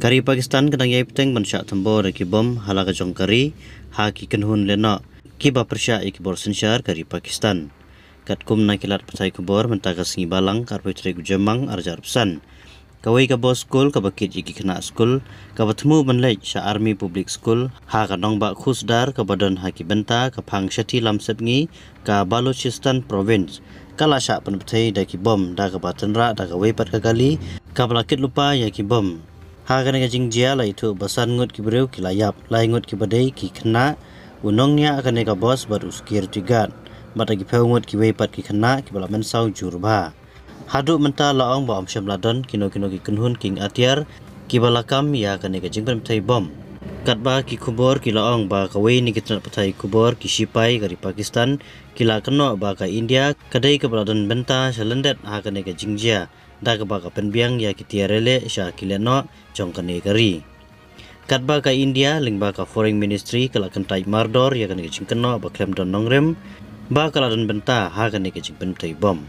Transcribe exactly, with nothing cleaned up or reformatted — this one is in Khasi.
Ka ri Pakistan ka dang ïai bteng ban shah thombor ïa ki bom ha la ka jong ka ri ha ki kynhun lehnoh kiba pyrshah ïa ki bor synshar ka ri Pakistan. Katkum na ki lad pathai khubor, mynta ka sngi Balang, ka arphew tarik u Jymmang, arhajar arphew san, kawei ka bos skul kaba kit ïa ki khynnah skul kaba thmu ban leit sha Army Public School ha ka nongbah Khusdar kaba don ha ki bynta ka phang Shati Lamsepngi, ka Balochistan Province, ka la shah pynbthei da ki bom da kaba tynrah da kawei pat ka kali kaba la kit lypa ïa ki bom. Ha kane ka jingjia la ïathuh ba san ngut ki briew ki la ïap, lai ngut kiba dei ki khynnah, u nongñiah kane ka bos bad u security guard, bad da ki phew ngut kiwei pat ki khynnah kiba la mynsaw jur bha. Haduh mynta la ong ba ym shym la don kino kino ki kynhun kieng atiar kiba la kam ïa kane ka jingpynbthei bom. Katba ki khubor ki la ong ba kawei na ki tnat pathai khubor, ki shipai ka ri Pakistan, ki la kynnoh ba ka India ka dei kaba la don bynta sha lyndet ha kane ka jingjia da kaba ka pynbiang ïa ki tiar ïaleh sha ki lehnoh jong kane ka ri. Katba ka India lyngba ka Foreign Ministry ka la kyntait mardor ïa kane ka jingkynnoh ba khlem don nongrim ba ka la don bynta ha kane ka jingpynbthei bom.